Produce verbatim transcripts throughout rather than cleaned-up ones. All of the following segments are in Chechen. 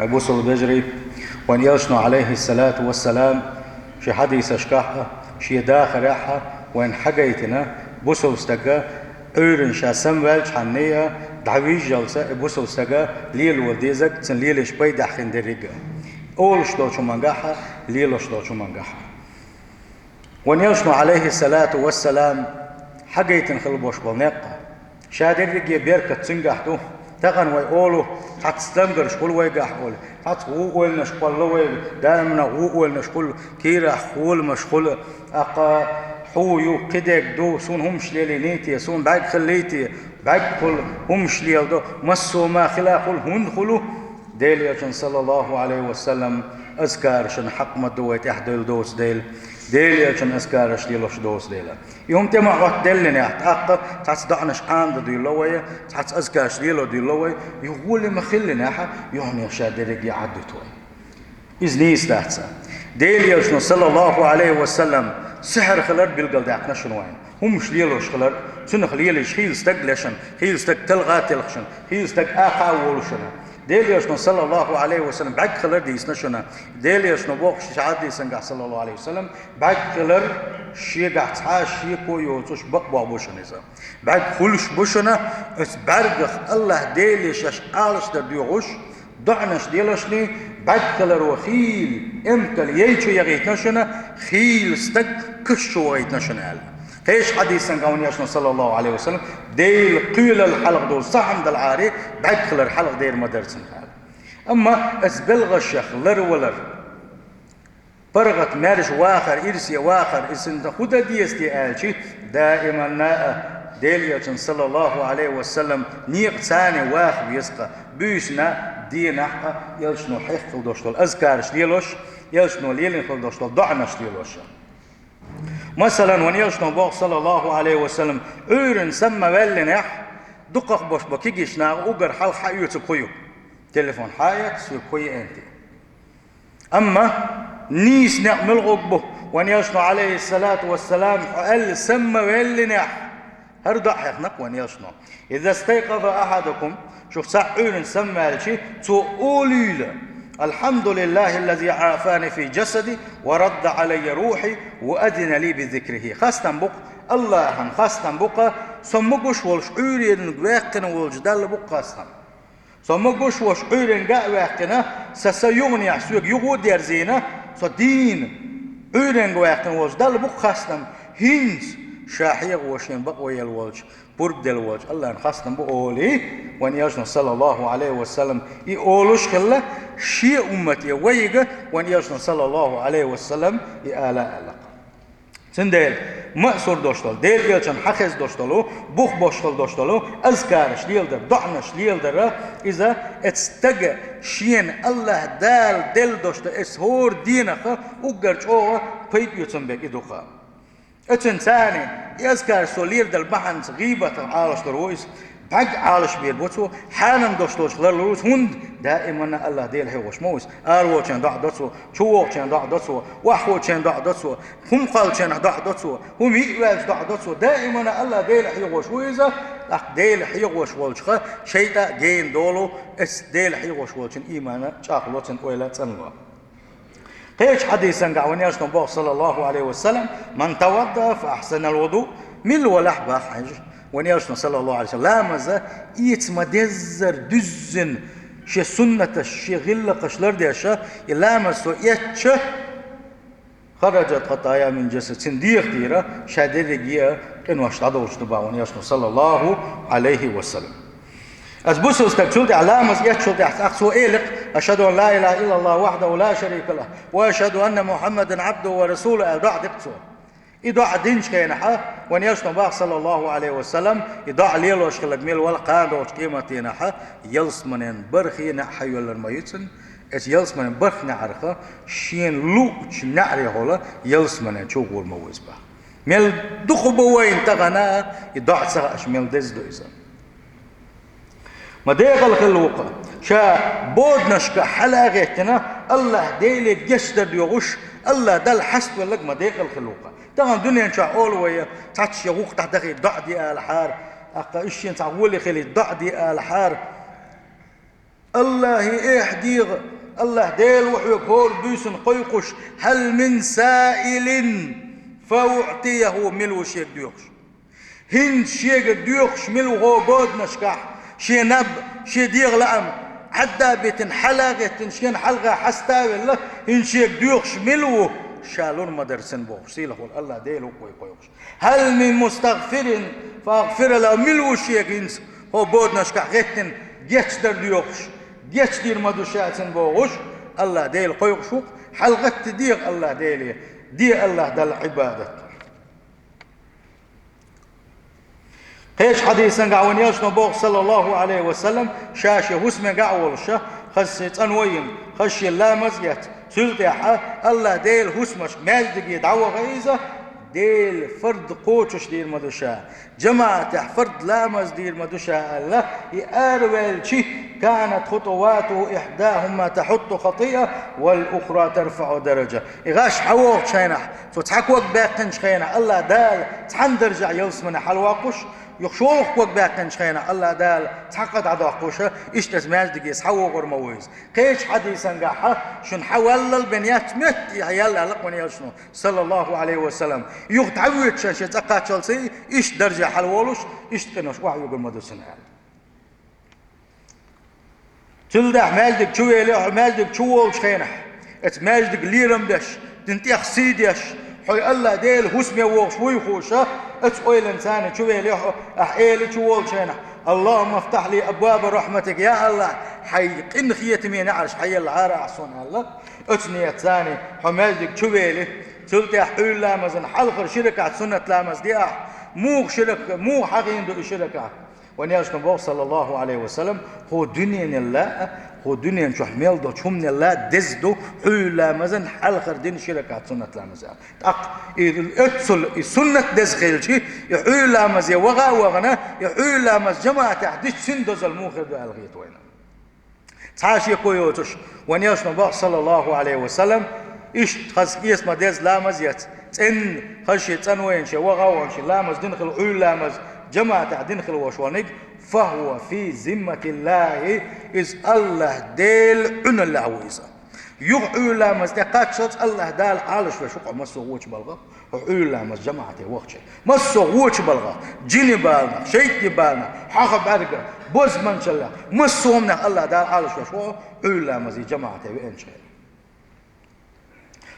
Хьай бусалба вежарий, вайн Элчано, Ӏалайхи ссалату вассалам, шен хьадисашкахь а, шен дахарехь а вайна хьагайтина, бусалба стага Ӏуьйранна ша самаваьлчхьана а, дӀавижжалца и бусалба стага лело дезарг, цунна лелийча пайдехь хин дерриг а. Олуш долчу хӀумангахь а, лелош долчу хӀумангахь а. Вайн Элчано, Ӏалайхи ссалату вассалам, хьагайтина хила болуш болу некъ, ша дерриге беркат цуьнгахь ду. Тахана вай олу, цхьацца стамгарш хуьлу вайгахь олу, цхьацца гӀу ойланаш кхолло вайга, даиманна гӀу ойланаш хуьлу, кийрахь холамаш хуьлу, тӀаккха хьу ю, кхидерг ду, суна хӀумаш лелийний те, суна бӀаьрг хиллий те, бӀаьрг хуьлу, хӀумаш леладо, массо а ма хила хуьлу, хӀунда хуьлу? Делан Элчанан, саллаллаху Ӏалайхи ва саллам, азкарашна хьакъ ма ду вай тӀаьхьадевлла доцу дела, Делан Элчанан азкараш лелош доцу дела. И хӀума тӀе ма хӀоттаделлинехь, тӀаккха цхьацца доӀанаш Ӏамадан дуьйлало вай, цхьацца азкараш лело дуьйлало вай, юха гӀоле ма хиллинехь, юьхьанца ша дерриге Ӏаддуьту вай. Иза нийса дац. Делан Элчано, саллаллаху Ӏалайхи ва саллам, сихьр хилар билгалдаьккхина шуна вайна. ХӀумаш лелош хилар, цунах лелийча хийла стаг лешна, хийла стаг талха телхашна, хийла стаг акха а волушна. Делан Элчано, саллаллаху Ӏалайхи ва саллам, бӀаьрг хилар дийцина шуна. Делан Элчано бохуш шен хьадисангахь, саллаллаху Ӏалайхи ва саллам, бӀаьрг хилар шегахь цхьа а шеко йоцуш бакъ болх бу шуна иза. БӀаьрг хуьлуш бу шуна, оцу бӀаьргах АллахӀ Деле шаьш Ӏалашдар доьхуш, доӀанаш делошний, бӀаьрг хиларо хийла эмкал яй чу яхийтина шуна, хийла стаг каш чу вахийтина шуна аьлла. Кхечу хьадисангахь вайн Элчано, саллаллаху Ӏалайхи ва саллам, Делан кхоьлалла хьалха долу сахьам далахьара, бӀаьрг хилар хьалха дер ма дара цунах аьлла. Амма оцу белхашех ларвалар, паргӀат маьрша вахар, ирсе вахар, иза цунна хӀун дан деза те аьлча, даиманна а Делан Элчанан, саллаллаху Ӏалайхи ва саллам, некъаца ваха веза-кх, буьйсанна а, денахь а Элчано хьехна хила долуш долу азкараш лелош, Элчано лелийна хила долуш долу доӀанаш лелош. Масалан, вайн Элчано боху, саллаллаху Ӏалайхи ва саллам, Ӏуьйранна самаваьллинехь, дукхах болуш болу кегийчу наха уггар хьалха хьаоьцург хӀун ю? Телефон хьаэца, соьга хӀун еана те. Амма нийса некъ муьлхарг бу, вайн Элчано, Ӏалайхи ссалату вассалам, хьо аьлла самаваьллинехь, хӀара доӀа хьехна-кх вайн Элчано: «Иза стайкъаза ахьадукум», шух цхьаъ Ӏуьйранна самаваьлча, цо олийла: «Алхьамдулиллахиллази Ӏафани фи джасади ва радда Ӏалайя рухьи ва азина ли би зикрихи». Хастам бу-кх АллахӀан, хастам бу-кх, со могуш волуш Ӏуьйренга ваьккхина волчу Далла бу-кх хастам. Со могуш волуш Ӏуьйренга а ваьккхина, сан са юханехь соьга юха а дерзийна, со дийна Ӏуьйренга ваьккхина волчу Далла бу-кх хастам, хӀинца ша хьехаво шен бакъо елла волчу, пурба делла волчу АллахӀан хастам бу олий, вайн Элчано, саллаллаху Ӏалайхи ва саллам, и олуш хилла, шен уммате вайга вайн Элчано, саллаллаху Ӏалайхи ва саллам, и ала аьлла-кх. Цундела маъсур долуш долу, Делан Элчанна хьахеза долуш долу, бух болуш хила долуш долу азкараш леладар, доӀанаш леладар, иза оцу стага шена АллахӀ Дала делла долуш долу оцу хӀора денах уггар чӀогӀа пайда оьцун берг и ду-кх. Оцуьнан царна и азкараш цо леладала бахьанца гӀийбатах Ӏалашдалур ву иза, бӀаьрг Ӏалашбийр бу цо, хьанам долуш долчух ларлур ву иза, хӀунда даиманна АллахӀ Дела хьехош ма ву иза. Араволчеран доӀа до цо, чувогӀучеран доӀа до цо, охьахуучеран доӀа до цо, хӀума кхоллучеран доӀа до цо, хӀума йиъ ваьлча доӀа до цо, даиманна АллахӀ Дела хьехош ву иза, тӀаккха Дела хьехош волчух шайтӀа а гена долу, оцу Дела хьехош волчун иймана чӀагӀло, цуьнан ойла цӀанло. Кхечу хьадисангахь вайн Элчано боху, саллаллаху Ӏалайхи ва саллам: «Ман таваддаъа фа ахьсанал вуду», милла валахь боху хьуна вайн Элчано, саллаллаху Ӏалайхи ва саллам, ламаза эца ма-деззара дуьззина шен суннаташ, шен гӀиллакхаш лардеш, и ламаз цо эцча, «хараджат хатаяху мин джасади», цуьнан дегӀа тӀера ша дерриге а къинош дӀадолуш ду боху вайн Элчано, саллаллаху Ӏалайхи ва саллам. Ас бусалба стаг цул тӀаьхьа ламаз эцчул тӀаьхьа цкъа цо элира: «Ашхаду ан ла илаха иллаллаху вахдаху ла шарика лаху, ва ашхаду анна Мухаммадан Ӏабдуху ва расулуху», аьлла доӀа дира цо. И доӀа динчу хенахьа, вайн Элчано боху, саллаллаху Ӏалайхи ва саллам, и доӀа лелош хилларг мила валахь кхана долчу къематдийнахьа, ялсаманин бархӀе неӀ хьайоьллур ма ю цуьнан, оцу ялсаманин бархӀ неӀарх шена луъучу неӀарехула ялсамане чу гӀур ма ву иза боху. Мел дукха бу вайна тахана, и доӀа ца хаьаш мел деза ду иза. Ма декъала хилла ву-кх, ша боданашка хьала а гӀеттина, АллахӀ Деле гечдар доьхуш, АллахӀ Далла хьаставелларг ма декъала хилла ву-кх. Тахана дуьнен чохь олу вай, цхьацца шен гӀуллакх дӀадахийта доӀа де алахьара, тӀаккха уьш шена цхьа гӀоле хилийта доӀа де алахьара. Аллахье эхь дегӀа, Аллахь Дела ву хьоьга хӀора буьйсанна кхойкхуш: «Хьал мин саилин фауӀтияхӀу», мила ву шега доьхуш. ХӀинца шега доьхуш мила ву хӀокху боданашкахь, шен наб, шен дегӀан лаам Ӏадда а битина, хьала а гӀеттина, шена хьалха хьаста а велла, хӀинца шега доьхуш мила ву, ша лур ма дара цунна бохуш, сийлахь волу Аллахь Дела ву вай кхойкхуш. «Хьал мин мустагӀфирин фаагӀфира лахӀу», мила ву шега хӀинца хӀокху боданашкахь гӀеттина гечдар доьхуш, гечдийр ма ду ша цунна бохуш, Аллахь Дела кхойкхуш ву-кх, хьалагӀаттаде дегӀа Аллахь Деле, де Аллахь Далла Ӏибадат. Кхечу хьадисангахь вайн элчано боху, саллаллаху Ӏалайхи ва саллам, ша шен хӀусамехь а волуш, хаза шен цӀанвайина, хаза шен ламаз а эцна, цул тӀаьхьа Аллахь Делан хӀусамашка маьждиге дӀаваха иза, Делан фард кхочушдийр ма ду ша, жамаӀатехь фард ламаз дийр ма ду ша аьлла, и араваьлча, «канат хутуватуху ихьдахума тахьутту хатиа, вал ухра тарфаӀу даража». И гӀаш хьавогӀучу хенахь, цо цхьа ког баьккхинчу хенахь, Аллахь Дала цхьана даржехь ялсамане хьалавоккхуш, юха шолгӀа ког баьккхинчу хенахь, Аллахь Дала цхьа къа дӀадоккхуш, иштта иза маьждиге схьавогӀур ма ву иза. Кхечу хьадисангахь, шуна хьаваллал бен яц метта и хьаяьлла аьлла-кх вайн элчано, саллаллаху Ӏалайхи ва саллам. Юха дӀавоьдуш шен цӀа кхаччалц, иштта даржехь хьалаволуш, иштта къинош охьаюьгур ма ду цунна аьлла. Цул тӀаьхьа маьждиг чу велий хьо, маьждиг чу волучу хенахь, оцу маьждиг лерам беш, цуьнан тӀех сий деш, хьо Аллахь Делан хӀусаме вогӀуш вуй хууш, оцу ойланца чу велий хьо, ахь элий чу волучу хенахь: «Аллахумма фтахь ли абваба рахьматик», я Аллахь, хьайн къинхетаме неӀарш хьаеллахьара ахь суна аьлла. Оцу нийятца хьо маьждиг чу велий, цул тӀаьхьа Ӏуьйра ламазан хьалхара ши ракаӀат суннат ламаз де ахь, муха ши рак-, муха хьахийна ду и ши ракаӀат? Вайн элчано боху, саллаллаху Ӏалайхи ва саллам, хӀокху дуьненал а, хӀокху дуьнен чохь мел долчу хӀуманал а деза ду Ӏуьйра ламазан хьалхара дина ши ракаӀат суннат ламаз аьлла. ТӀаккха и оццул и суннат деза хилча, и Ӏуьйра ламазе ваха а вахана, и Ӏуьйра ламаз жамаӀатехь дича цуьнан дозалла муха хир ду аьлла хета вайна. Цхьа а шеко йоцуш, вайн элчано боху, саллаллаху Ӏалайхи ва саллам, иштта хаза кӀесма деза ламаз а эцна, цӀенна хаза шен цӀанвайина, шен ваха а вахана, шен ламаз дина хилла, Ӏуьйра ламаз жамаӀатехь дина хилла волуш верниг, «фахӀува фи зимматиллахӀи», иза Аллахь Делан Ӏуьналлехь ву иза. Юха Ӏуьйра ламаз тӀекхаччалц Аллахь Дала Ӏалашвеш ву-кх хьо массо а вочу балхах, хьо Ӏуьйра ламаз жамаӀате вахча. Массо а вочу балхах, жинийн баланах, шайтӀийн баланах, хьоха бӀаьргах, бозбуанчаллех, массо а хӀуманех Аллахь Дала Ӏалашвеш ву хьо Ӏуьйра ламазе жамаӀате веанчу хенахь.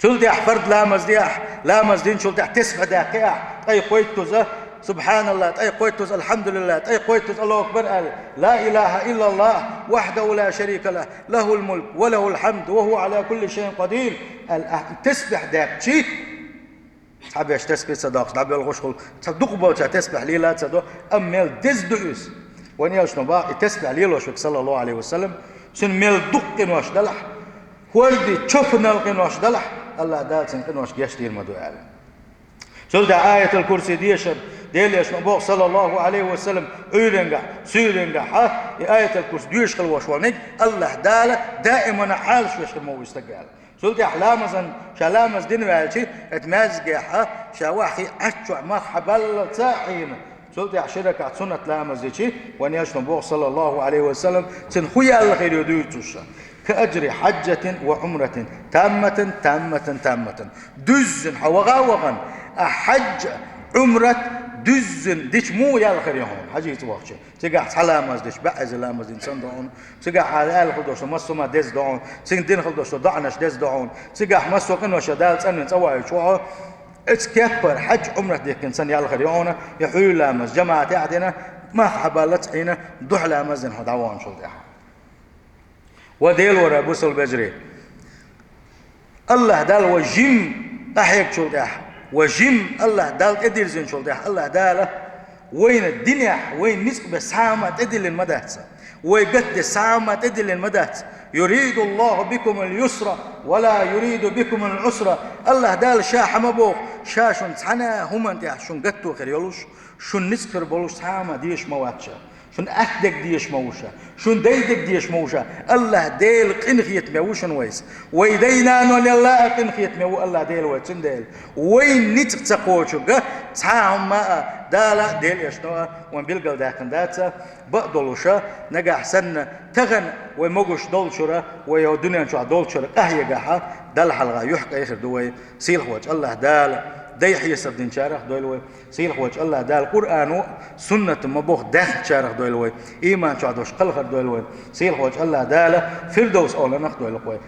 Цул тӀаьхьа фард ламаз де ахь, ламаз динчул тӀаьхьа тесбихь даккхий ахь, ткъе кхойттуза, субхьаналлахӀ, ткъе кхойттуза, алхьамдулиллахӀ, ткъе кхойттуза, Аллаху акбар аьлла, ла илахӀа иллаллахӀ, вахьдахӀу ла шарика лахӀ, лахӀул мулк, ва лахӀул хьамд, ва хӀува Ӏала кулли шайин къадир аьлла, ахь и тесбихь даьккхича, цхьаберш тесбихь ца доккхуш дӀабоьлхуш хуьлу, цхьа дукхахболчара тесбихь лела а ца до, амма мел деза ду иза. Вайн элчано боху, и тесбихь лелош верг, саллаллаху Ӏалайхи ва саллам, цуьнан мел дукха къинош делахь, хӀордий чофанал къинош делахь, Аллахь Дала цуьнан къинош гечдийр ма ду аьлла. Цул тӀаьхьа Аятал Курси дешар, Делан элчано боху, саллаллаху Ӏалайхи ва саллам, Ӏуьйренгахь, суьйренгахь а и Аятал Курси доьшуш хила волуш верниг, Аллахь Дала даимана Ӏалашвеш хир ма ву и стаг аьлла. Цул тӀаьхьа ламазан, ша ламаз дина ваьлча, оцу маьждигехь ша ваххий Ӏаччохь мах хьабаллалц а Ӏийна. Цул тӀаьхьа ши ракаӀат суннат ламаз дича, вайн элчано боху, саллаллаху Ӏалайхи ва саллам, цуьнан хӀун яьлла хир ю дуьйцуш: «Ка аджри хьаджатин ва Ӏумратин, тамматан, тамматан, тамматан». Дуьззина хьо ваха а вахана, ахь хьаьжжа, Ӏумрат дуьззина дича муха яьлла хир ю хьуна, хьаьжцӀа вахча? Цигахь цхьа ламаз дича, баьӀаза ламаз дина санна ду хьуна. Цигахь Ӏа аьлла хила долуш ду, массо а ма деза ду хьуна. Цигахь дина хила долуш ду, доӀанаш деза ду хьуна. Цигахь массо а къинош Дала цӀанвина цӀа ваийтуш ву хьо. Оцу кеппара хьаьжжа, Ӏумрат дихкина санна яьлла хир ю хьуна, и Ӏуьйра ламаз жамаӀатехь а дина, мах хьабаллалц а Ӏийна, дуьхьа ламаз дина хьо дӀаваханчул тӀаьхьа. Ва Делора, бусалба вежарий! Аллахь Далла вай жима къахьегначул тӀаьхьа, вай жима Аллахь Далла тӀедирзинчул тӀаьхьа, Аллахь Дала вайна динехь вайна ницкъ беш цхьа а хӀума тӀедиллина ма дац. Вай гатде цхьа а хӀума тӀедиллина ма дац. «Юриду Аллаху бикумул юсра, ва ла юриду бикумул Ӏусра». Аллахь Дала Ша хьан ма боху, Ша шуна цхьана а хӀуманна тӀехь шуна гатто хир йолуш, шуна ницкъ хир болуш цхьа а хӀума дезаш ма вац Ша. Шуна атта дерг дезаш ма ву Ша. Шуна дай дерг дезаш ма ву Ша. Аллахь Дела къинхетаме ву шуна вайца. Вай дай-нанойла а къинхетаме ву Аллахь Дела вай, цундела вайна ницкъ ца кхочург, Цхьа а хӀумма а, Дала а, Делан Элчано а вайна билгалдаьккхина дац, бакъдолуш, нагахь санна, тахана вай могуш долчуьра, вай йо дуьнен чохь долчуьра къахьегахь, Далла хьалха юьхькӀайн хир ду вай. Сийлахьволчу АллахӀ Дала дай хьесап динчарах дойла вай. Сийлахьволчу АллахӀ Дала Къуръано а, суннато а ма-бохху даьхначарах дойла вай. Ийман чохь долуш кхалхар дойла вай. Сийлахьволчу АллахӀ Дала Фирдовс оланах дойла вай.